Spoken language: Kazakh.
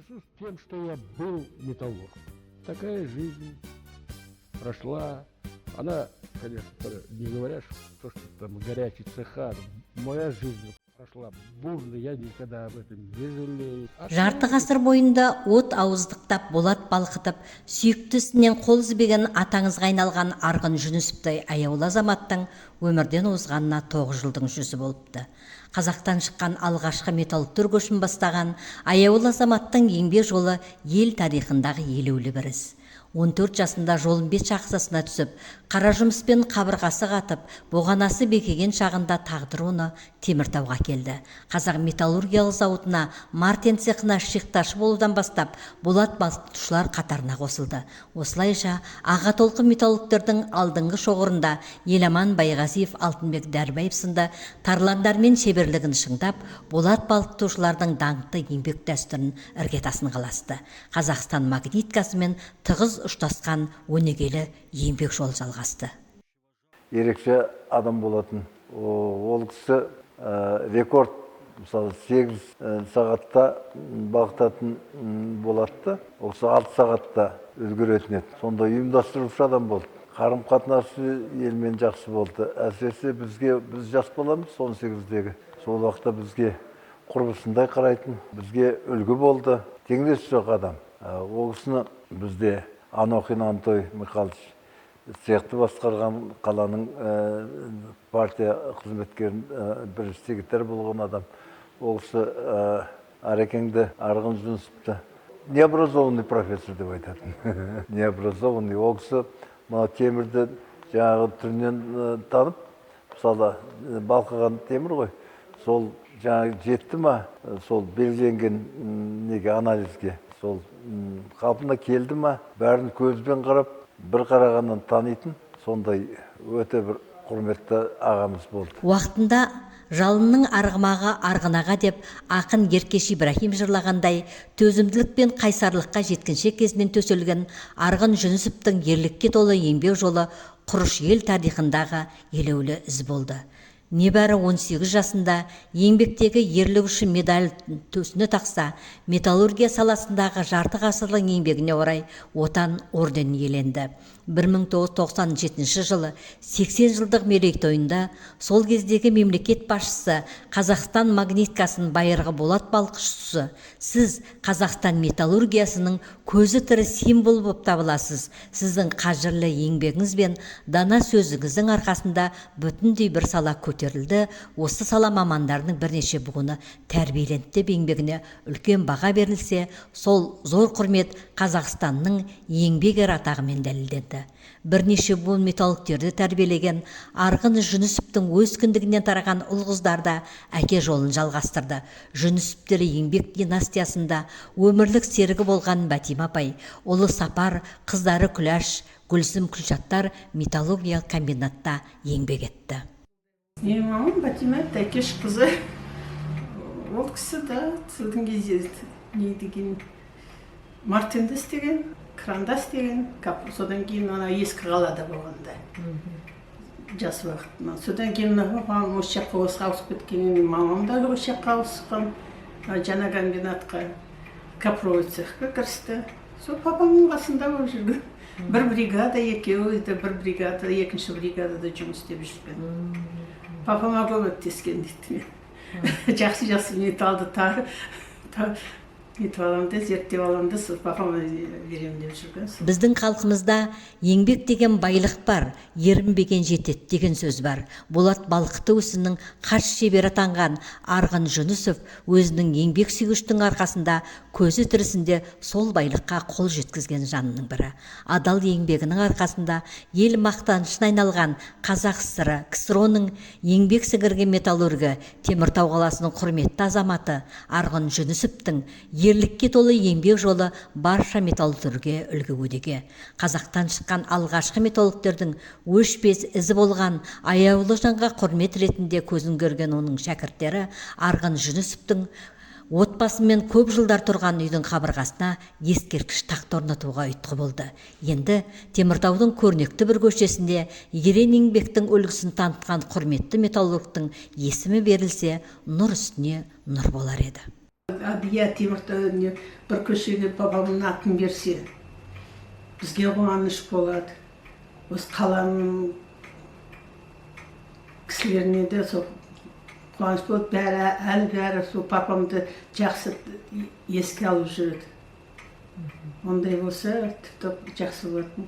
Горжусь тем, что я был металлург. Такая жизнь прошла. Она, конечно, не говоря, что, что там горячий цеха, моя жизнь прошла бурно, я никогда об этом не жалею. Жарты ғасыр бойында от ауыздықтап, болат балқытып, сүйікті ісінен қол үзбеген атаңызға айналған Арғын Жүнісовтай аяулы азаматтың өмірден озғанына 9 жылдың жүзі болыпты. Қазақтан шыққан алғашқы металлургтер көшін бастаған аяулы азаматтың еңбек жолы ел тарихындағы елеулі бір із. 14 жасында Жолымбет шахтасына түсіп, қара жұмыспен қабырғасы қатып, бұғанасы бекіген шағында тағдыр оны Теміртауға келді. Қазақ металлургиялық зауытына мартен цехына шихташы болудан бастап, болат балқытушылар қатарына қосылды. Осылайша аға толқын металлургтердің алдыңғы шоғырында Еламан Байғазиев, Алтынбек Дәрібаев сынды тарландармен шеберлігін шыңдап, болат балқытушылардың даңқты еңбек дәстүрін іргетасын қаласты. Қазақстан магниткасымен тығыз ұштасқан өнегелі еңбек жолы жалғасты. Ерекше адам болатын. Ол кісі рекорд, мысалы, 8 сағатта балқытатын болады, ол кісі 6 сағатта үлгеретін еді. Сондай ұйымдастырушы адам болды. Қарым қатынасы елмен жақсы болды. Әсіресе бізге, біз жас баламыз, 18-дегі, сол уақытта бізге құрбысындай қарайтын, бізге үлгі болды, теңдесі жоқ адам. Ол кісіні бізде Анохин Анатолий Михайлович, цехты басқарған, қаланың партия қызметкерін, бірінші секретарь болған адам, ол кісі Арекеңді, Арғын Жүнісовті, необразованный профессор деп айтатын. Необразованный. Ол кісі мына темірді жаңағы түрінен танып, мысалы, балқыған темір ғой, сол жаңағы жетті ма, сол белгіленген неге, анализге, сол қалпына келді ма, бәрін көзбен қарап, бір қарағаннан танитын. Сондай өте бір құрметті ағамыз болды. Уақытында «Жалынның арғымағы Арғын аға» деп ақын Еркеш Ибраһим жырлағандай, төзімділік пен қайсарлыққа жеткіншек кезінен төселген Арғын Жүнісовтің ерлікке толы еңбек жолы құрыш ел тарихындағы елеулі із болды. Небәрі 18 жасында «Еңбектегі ерлігі үшін» медаль төсіне тақса, металлургия саласындағы жарты ғасырлық еңбегіне орай «Отан» орденін иеленді. 1997 жылы 80 жылдық мерейтойында сол кездегі мемлекет басшысы Қазақстан магниткасының байырғы болат балқытушысы: «Сіз Қазақстан металлургиясының көзі тірі символы болып табыласыз. Сіздің қажырлы еңбегіңіз бен дана сөзіңіздің арқасында бүтіндей бір сала көтерілді, осы сала мамандарының бірнеше буыны тәрбиеленді», – деп еңбегіне үлкен баға берілсе, сол зор құрмет Қазақстанның Еңбек Ері атағымен дәлелденді. Бірнеше буын металлургтерді тәрбиелеген Арғын Жүнісовтің өз кіндігінен тараған ұл қыздар да әке жолын жалғастырды. Жүнісовтер еңбек династиясында өмірлік серігі болған Бәтима апай, ұлы Сапар, қыздары Күләш, Гүлсім, Күлшаттар металлургиялық комбинатта еңбек етті. Менің мамам Бәтима Тәкеш қызы. Ол кісі да содан кезде не деген, мартенде істеген, кранда істеген, содан кейін ана ескі қалада болғанда жас уақытынан. Содан кейін мына папам осы жаққа, осы ауысып кеткеннен кейін мамам да осы жаққа ауысқан, жаңа комбинатқа, капровый цехқа кірісті. Сол папамның қасында болып жүрген. Бір бригада, екеуі де бір бригада, екінші бригадада жұмыс істеп жүрген. Папама көмектескен дейді. Мен жақсы жақсы металлды нетіп аламын да, зерттеп аламын да, сол папама беремін деп жүрген сол. Біздің халқымызда «Еңбек деген байлық бар, ерінбеген жетеді» деген сөз бар. Болат балқыту ісінің хас шебері атанған Арғын Жүнісов өзінің еңбек сүйгіштің арқасында көзі тірісінде сол байлыққа қол жеткізген жанның бірі. Адал еңбегінің арқасында ел мақтанышына айналған Қазақ ССР, КСРО-ның еңбек сіңірген металлургі, Теміртау қаласының құрметті азаматы Арғын Жүнісовтің ерлікке толы еңбек жолы барша металлургтерге үлгі өнеге. Қазақтан шыққан алғашқы металлургтердің өшпес ізі болған аяулы жанға құрмет ретінде көзін көрген оның шәкірттері Арғын Жүнісовтің отбасымен көп жылдар тұрған үйдің қабырғасына ескерткіш тақта орнатуға ұйытқы болды. Енді Теміртаудың көрнекті бір көшесінде ерен еңбектің үлгісін танытқан құрметті металлургтың есімі берілсе, нұр үстіне нұр болар еді. Иә, Теміртау не, бір көшеге папамның атын берсе, бізге қуаныш болады. Осы қаланың кісілеріне де сол қуаныш болады. Бәрі, әлі бәрі сол папамды жақсы еске алып жүреді. Ондай болса, тіпті жақсы болатын.